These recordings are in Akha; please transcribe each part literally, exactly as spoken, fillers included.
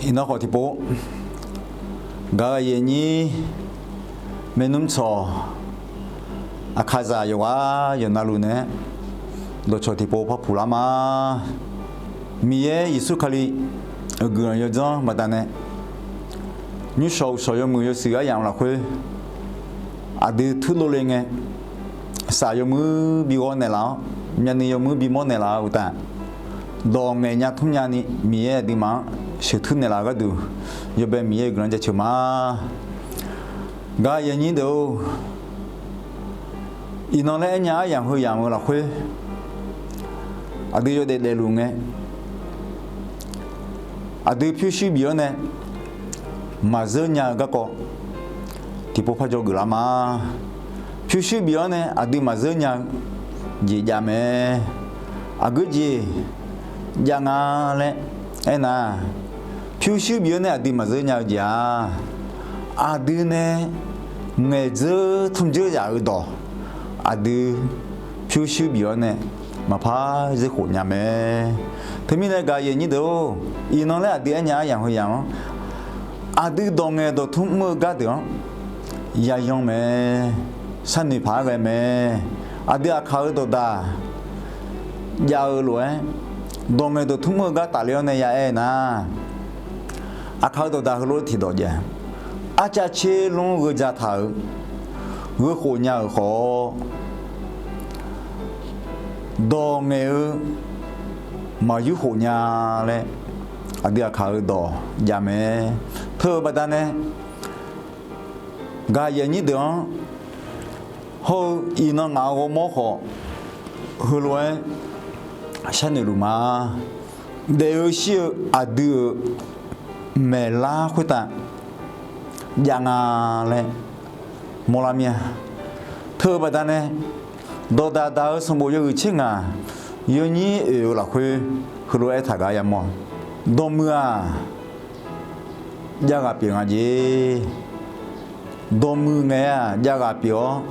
Iqnan khawf tiqpov, gaq-eu aqyuif aqnyir maernmr tsawq, aqkaqzaq yawqghaq yawqnavluf nae dawqcawq tiqpov par puq lar ma. Miqyaer Yeqsur Kali-euq guiqlanq yawdzanr baqdanae, nymrshawq uqshawq yawmuiq yawshuif aryamq lafkhoer aqdui turdov le ngae, saf yawmuir bi ghawr naeqlaf-awr, myavnuiv yawmuir bimawr naeqlaf-eu uqtaf, dawq ngaeq nya tmr nyani Miqyaer aqduimaf-anr sheuqtur naeqlaf-eu gharduq, yawbae Miqyaer-euq guiqlanq jaceuq ma. Gaq-eu aqyuif aqnyir deuq-or, iqnan laer aernya aryamq heu yamq-eu lafkhoer aqdui yawdaef daefluf ngae, aqdui pyurshuir bif-awr nae maqzeur nya-eu garkawv tiqpov par dzawgeuf lar ma. Pyurshuir bif-awr nae aqdui maqzeur nya-eu jeq jav mae. Aqgeu jeq jav nga laer aernar, pyurshuir bif-awr nae aqdui maqzeur nya-eu jeq-aq, aqdui nae ngaeqdzeur tmrdzeur yaf-eu dawq, aqdui pyurshuir bif-awr nae maqpar zeur khof nya mae. Teumirnae gaq-eu aqyuif aqnyir deuq-or, iqnan laer aqdui aernya aryamq heu yamq-anr, aqdui dawq ngaeq dawq tmr mr-eu gar deuq-anr yayan mae. Sharnoeq paq-aer ghae mae. Aqdui aqkaq-eu dawqdaq jav-eu lof-aer, dawq ngaeq dawq tmr mr-eu gar tafle-awr nae ya aer nar, aqkaq-eu dawqdaq heulof-aer tiqdawq jav-a. Arcav tser lmr gheu dza taq-euq, gheu khof nya-euq khawf, dawq ngaeq-eu maqyur khof nya laer aqdui aqkaq-eu dawq jav mae. Teu-eu baqdanae, gaq-eu aqyuif aqnyir deuq-anr hawr-eu iqnan ngaq-euq ghawrmawr khawf heulof-aer sharnoeq luf ma. Daef-eu shir-eu aqdui-euq maeqlar khoertav jav nga laer mawrlar mir-a. Teu-eu baqdanae, dawqdaq daq-eu sanqbof yawhuiq tser ngaq yawnyir oeq-eu lafkhoer heulof-aer aertaq gar yamawr-a. Dawqmuiq-aq, jav ghaq pyeuf nga jeq. Dawqmuiq ngaeq-aq jav ghaq pyeuf-awr,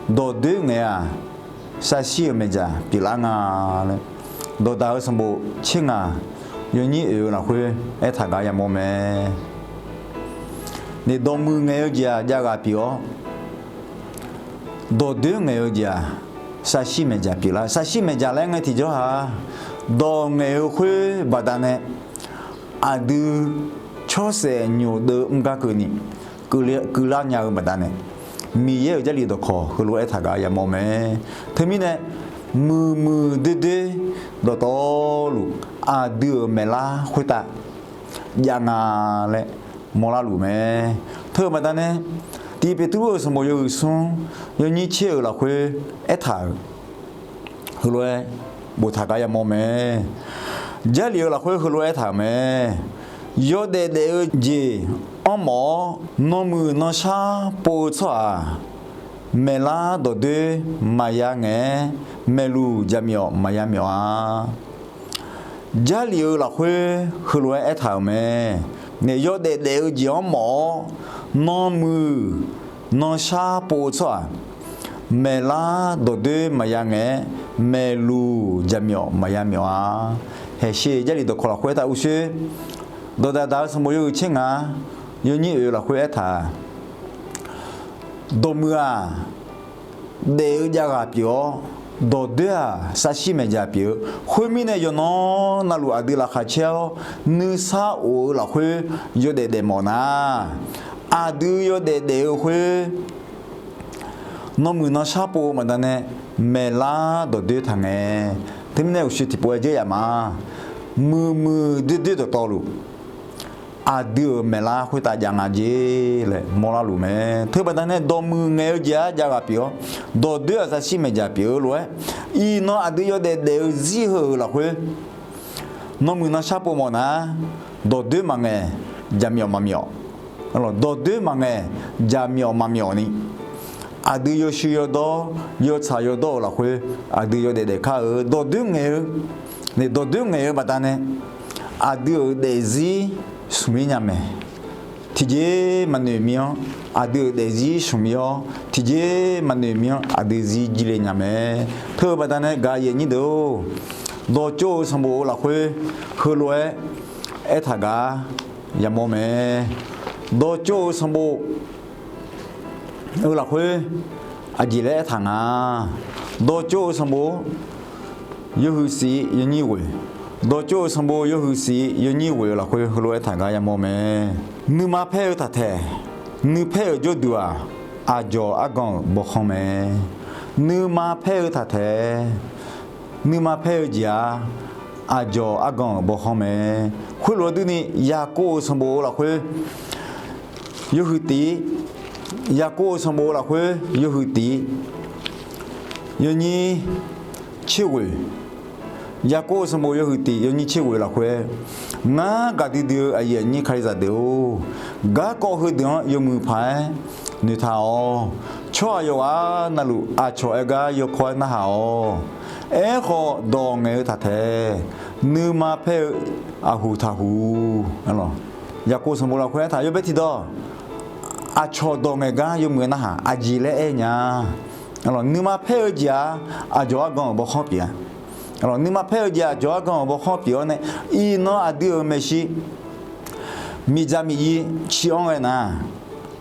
dawqdoer ngaeq-aq sarshir-eu maeqdzaq pyeuflar nga laer, dawqdaq-eu sanqbof tser ngaq yawnyir oeq-eu lafkhoer aertaq gar yamawr mae. Ni dawqmuiq ngaeq-eu jeq-aq jav ghaq pyeuf-awr, dawqdoer ngaeq-eu jeq-aq sarshir maeqdzaq pyeuflar. Sarshir maeqdzaq laer ngae tiqjawr-aq, dawq ngaeq-eu khoer baqdanae aqdui tsawrsaef nyoq deuv mr gar keuvni keuvlar nya-eu baqdanae, Miqyaer-euq Jarlif dawqkawq heulof-aer aertaq gar yamawr mae. Teumirnae, muiqmuiq doerdoer dawqtawvluf aqdui-euq maeqlar khoertav jav nga laer mawrlar luf mae. Teu-eu baqdanae, Tiq Beqtuvluv-euq sanqbof yawhuiq smr yawnyir tser-euq lafkhoer aertaq-euq heulof-aer boftaq gar yamawr mae. Jarlif-eu lafkhoer heulof-aer aertaq-euq mae. Yawdaef daef-eu jeq anrmawf-awr, nanmuiq nanshar pov-eu tsawrhaq maeqlar dawqdoer maqya ngaeq-aer, maeqluq jaqmyawf maqya myawf-a. Jarlif-eu lafkhoer heulof-aer aertaq-euq mae. Naef yawdaef daef-eu jeq-anr mawf-awr, nanmuiq nanshar pov-eu tsawrhaq maeqlar dawqdoer maqya ngaeq-aer, maeqluq jaqmyawf maqya myawf-a. Haeqshe Jarlif dawqkawq lafkhoer aertaq uqshoe, dawqdaq daq-eu sanqbof yawhuiq tser ngaq yawnyir oeq lafkhoer aertaq Dawqmuiq-aq, daef-eu jav ghaq pyeuf-awr, dawqdoer-aq, sarshir maeqdzaq pyeuf-eu. Khoermirnae, yawqnan navluf aqdui laqkhaq caer-awr nuisar of-eu lafkhoer yawdaef daefmawf nar, aqdui yawdaef daef-eu khoer nanmuiq nanshar pov-eu baqdanae maeqlar dawqdoer taqngae. Teumirnae uqshoe tiqpov-aer dzeur yaf ma. Muiqmuiq doerdoer dawqtawvluf aqdui-euq maeqlar khoertav jav nga jer laer mawrlar luf mae. Teubaqda nae dawqmuiq ngaeq-eu jeq-aq jav ghaq pyeuf-awr, dawqdoer-aq sarshir maeqdzaq pyeuf-eu lof-aer, iqnan aqdui yawdaef daef-eu zir heu-euq lafkhoer nanmuiq nanshar pov mawf nar, dawqdoer maqngaeq, jaqmyawf maqmyawf. Dawqdoer maqngaeq, jaqmyawf maqmyawf ni, aqdui yawshuir yawdawr, yawtsaq yawdawr-euq lafkhoer aqdui yawdaef daef kar-eu dawqdoer ngaeq-eu, dawqdoer ngaeq-eu baqda nae aqdui-euq daefzir smq mir nya mae. Tiqjeq maqnoeq mir-anr aqdui-euq daefzir smq mir-awr, tiqjeq maqnoeq mir-anr aqdui zir jir le nya mae. Teu-eu baqda nae gaq-eu aqyuif aqnyir deuq-or, dawqtsov-eu sanqbof-eu lafkhoer heulof-aer aertaq gar yamawr mae. Dawqtsov-eu sanqbof-eu lafkhoer aqjeq laer aertaq nga. Dawqtsov-eu sanqbof yawhuiq siq yawnyir ghoeq, dawqtsov-eu sanqbof yawhuiq siq yawnyir ghoeq-eu lafkhoer heulof-aer aertaq gar yamawr mae. Nuima paer-eu taqtaeq, nuipaer-euq jawrduq-aq, aqdzawq argan-euq bawkhanr mae. Nuima paer-eu taqtaeq, nuima paer-eu jeq-aq, aqdzawq argan-euq bawkhanr mae. Khoerlof-aer durni, Yaqkov-euq sanqbof-eu lafkhoer yawhuiq tiq, Yaqkov-euq sanqbof-eu lafkhoer yawhuiq tiq yawnyir tser ghoeq, Yaqkov-euq sanqbof yawhuiq tiq yawnyir tser ghoeq lafkhoer, ngar gaqdui dui-eu aqyuif aqnyir Kalizaq deuq-or, garkawv heudeuq-anr yawmuiq paq-aer noeqtaq-awq. Tsawrhaq yawqghaq navluf aqcawq aer gar yawkawr-aer narhaq-awq. Aerkhawf, dawq ngaeq-eu taqtaeq, nuima paer-eu aqhuq taqhuq. Yaqkov sanqbof lafkhoer aertaq yawbae tiqdawq, aqcawq dawq ngaeq gar yawmuiq-aer narhaq, aqjeq laer aer nya. Nuima paer-eu jeq-aq, aqdzawq argan-euq bawkhanr pyeuf-a. Nuima paer-eu jeq aqdzawq argan-euq bawkhanr pyeuf-awr nae, iqnan aqdui-euq maeqshi miqdzaq miqyi ciq-anr ghae nar,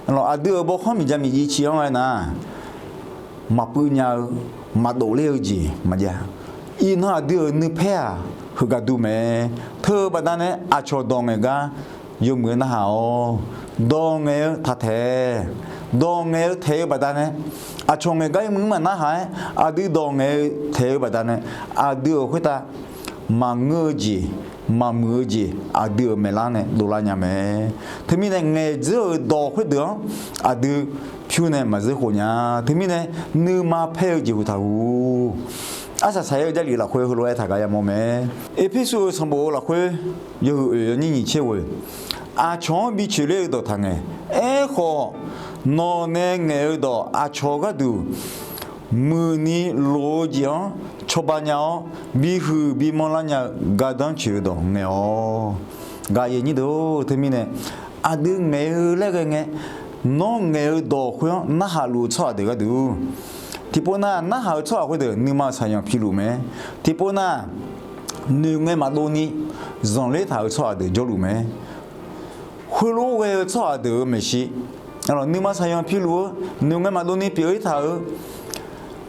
aqdui-euq bawkhanr miqdzaq miqyi ciq-anr ghae nar, maqpuiv nya-eu, maqdov ler-eu jeq maqjav. Iqnan aqdui-euq nuipaer-aq, heugar dur mae. Teu-eu baqdanae aqcawq dawq ngaeq gar yawmuiq-aer narhaq-awq. Dawq ngaeq-eu taqtaeq, dawq ngaeq-eu taeq-eu baqdanae, aqcawq ngaeq gar yawmuiq-aer maqnarhaq-aer, aqdui dawq ngaeq-eu taeq-eu baqdanae, aqdui-euq khoertav maqngeur-eu jeq, maqmuiq-eu jeq aqdui-euq maeqlar nae dovlar nya mae. Teumirnae ngaeqdzeur-euq dawq khoerdeuq-anr aqdui pyur nae maqzeur khof nya. Teumirnae nuima paer-eu jeqhuq taqhuq. Arsaq saq-aer-eu Jarlif lafkhoer heulof-aer taq gar yamawr mae. Erpersu-eu sanqbof-eu lafkhoer yawhuiq oeq yawnyir nyiq tser ghoeq, aqcawq-anr bi coeqler-eu dawq taqngaeq. Aerkhawf, nawq nae ngaeq-eu dawq aqcawq gharduq muiqni loq-eu jeq-anr cawba nya-awr, bihuiq bimanr lar nya-eu gardanr coeq-eu dawq ngaeq-awq. Gaqyaf nyir deuq-or, teumirnae aqdui ngaeq-eu laer ghae ngae, nawr ngaeq-eu dawq khoer-anr narhaq luf-eu tsawrhaq deuq gharduq, tiqpov nar narhaq-eu tsawrhaq khoerdeuq nuima saqyanq piluf mae. Tiqpov nar noeq ngae maqdov ni zanqler taq-euq tsawrhaq deuq jawrluf mae. Khoerlof-aer ghae-eu tsawrhaq deuq-euq maeqshi, nuima saqyanq piluf-eu noeq ngae maqdov ni pyeuf-ir taq-euq,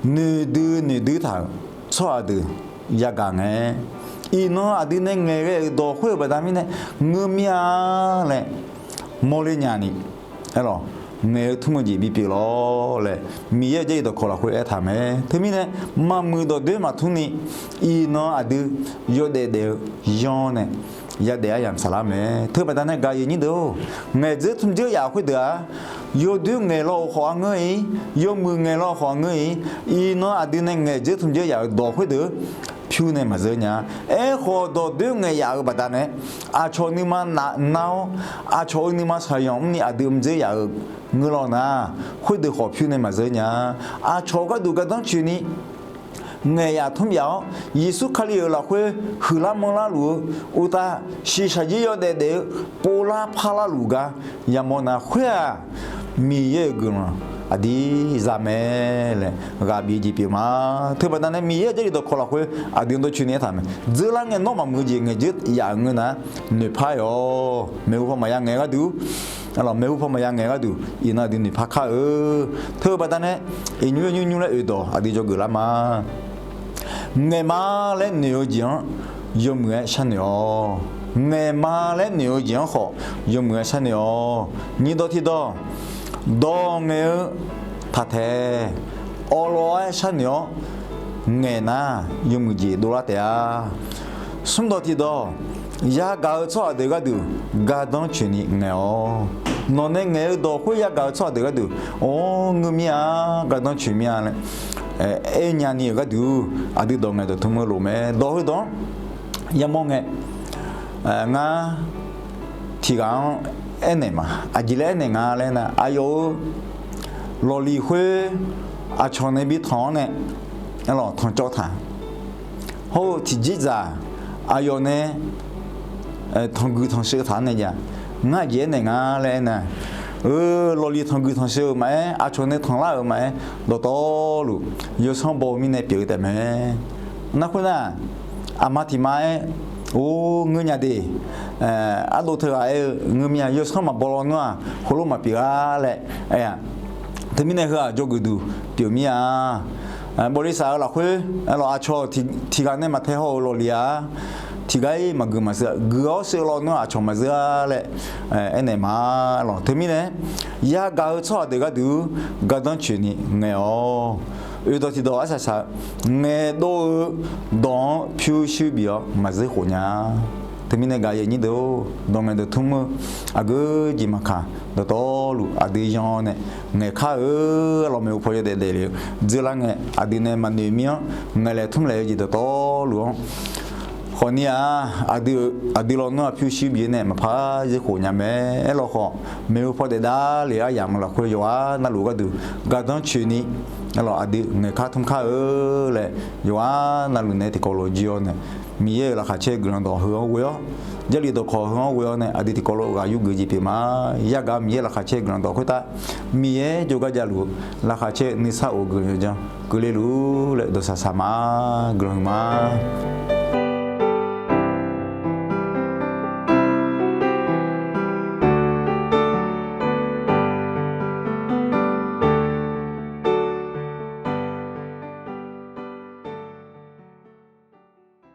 noeqdui noeqdui taq-euq tsawrhaq deuq yagaq ngae, iqnan aqdui nae ngaeq ghae-euq dawq khoer-euq baqda mirnae ngeur mir-a laer mawrler nyani, aerlawq, ngaeq-eu tmr-eu jeq bipyeuf lawr laer Miqyaer-euq Jarlif dawqkawq lafkhoer aertaq mae. Teumirnae maqmuiq dawqdoer maqtmr ni, iqnan aqdui yawdaef daef-eu yanr nae yadaef aryamq saflar mae. Teu baqda nae gaqyaf nyir deuq-or, ngaeqdzeur tmr dzeur yaf khoerdeuq-aq, yawdoer ngaeq law-euq khawf-anr ngeur-ir, yawmuiq ngaeq law-euq khawf-anr ngeur-ir, iqnan aqdui nae ngaeqdzeur tmr dzeur yaf-euq dawq khoerdeuq pyur nae maqzeur nya. Aerkhawf, dawqdoer ngaeq yaf-euq baqda nae aqcawq nuima nar-awr, aqcawq-euq nuima saqyanq mrni aqdui mr dzeur yaf-euq ngeur law nar, khoerdeuq khawf pyur nae maqzeur nya. Aqcawq gharduq gardanr coeqni ngaeq yaf tmr yaf-awr, Yeqsur Kali-euq lafkhoer huiqlar manrlar luf-eu uqtav, shiqshaq jir yawdaef daef-eu povlar parlar luf gar yamawr nar, khoer-aq, Miqyaer-euq guiqlanq aqdir za mae laer ghaq bif-eu jeq pyeuf ma. Teu baqda nae Miqyaer-euq Jarlif dawqkawq lafkhoer aqdui dawrcoeni aertaq mae. Dzeurlar ngae nawr maqmuiq-eu jeq ngaeqdzeur yaf-euq ngeur nar, noeqpar-awq. Maeqhu paw maqya ngaeq gharduq, maeqhu paw maqya ngaeq gharduq iqnan aqdui noeqpar kar-eu. Teu baqda nae iqnymr nymr nymr laer oeqdawq aqdui dzawgeuf lar ma. Ngaeq ma laer noeq-eu jeq-anr yawmuiq-aer sharnoeq-awq. Ngaeq ma laer noeq-eu jeq-anr khawf yawmuiq-aer sharnoeq-awq. Nyiq dawq tiqdawq, dawq ngaeq-eu taqtaeq, awqlawq-aer sharnoeq-awr ngaeq nar, yawmuiq jeq dovlar taef-a. Smr dawq tiqdawq, yagaq-eu tsawrhaq deuq gharduq gardanr coeqni ngaeq-awq. Nawq nae ngaeq-eu dawq khoer yagaq-eu tsawrhaq deuq gharduq, or, ngeur mir-a, gardanr coeq mir-a laer aernya ni-euq gharduq, aqdui dawq ngaeq dawq tmr-eu lof mae. Dawq heudawq-anr yamawr ngae, ngar tiq ghaq-anr aernaeq ma. Aqjeq laer aernaeq nga laer nar, aqyawf-euq lawqliq khoer aqcawq nae bi tanq-awr nae, aerlawq, tanqcawv taq. Hawr-eu tiqjeq dzaq aqyawf nae tanqguiq tanqsheuq taq-anr nae jav. Ngar aqjeq aernaeq nga laer aernar, lawqliq tanqguiq tanqsheuq-euq maqaer, aqcawq nae tanqlar-euq maqaer, dawqtawvluf yawsanr baw-eu mirnae pyeuf-eu taef mae. Nar khoernar, aqma tiq ma-aer Or, ngeur nya de. Ardov teughaq aer-eu, ngeur mir-a, yawsanr maqbaw lawnmr-aq, heulof maqpyeuf-a laer aer-a. Teumirnae heu-aq jawrgeuf duq pyeuf mir-a. Bawlisaf-euq lafkhoer, aerlawq, aqcawq tiqghaq nae maqtae haw-euq lawqli-a. Tiqghaq-ir maqgeuf maqseuv-a, geuf-awr seuv lawnmr-aq, aqcawq maqzeur-a laer aernaeq ma. Aerlawq, teumirnae yagaq-eu tsawrhaq deuq gharduq gardanr coeqni ngaeq-awq. Oeqdawq tiqdawq arsaq saq-eu, ngaeqdov-eu dawq-anr pyurshuir bif-awr maqzeur khof nya. Teumirnae gaq-eu aqyuif aqnyir deuq-or, dawq ngaeq dawq tmr-eu aqgeu jeq maqkaq, dawqtawvluf aqdui yan nae ngaeq kar-eu, aerlawq, maeqhu paw yawdaef daefle-eu dzeurlar ngae, aqdui nae maqnoeq mir-anr ngaeqlaeq tmrlaeq-eu jeq dawqtawvluf-anr khawfni-aq, aqdui lawnmr-aq pyurshuir bif-eu nae maqpar zeur khof nya mae. Aerlawq khawf, maeqhu paw daef davle-eu aryamq-eu lafkhoer yawqghaq navluf gharduq gardanr coeqni, aerlawq, aqdui ngaeq kar tmr kar-eu laer yawqghaq navluf nae tiqkawv lof jir-awr nae, Miqyaer-euq laqkhaq caer-eu guiqlanq dawq heu-anr ghoe-awr, Jarlif dawqkawq heu-anr ghoe-awr nae aqdui tiqkawv lof ghaq yur geuf jeq pyeuf ma. Yagaq-eu Miqyaer laqkhaq caer-eu guiqlanq dawq khoertav, Miqyaer jawrgar javluf-eu laqkhaq caer-eu nuisar of geuf-eu janr keuvle luf laer dawqsaq saq ma. Guiqlanq huiq ma.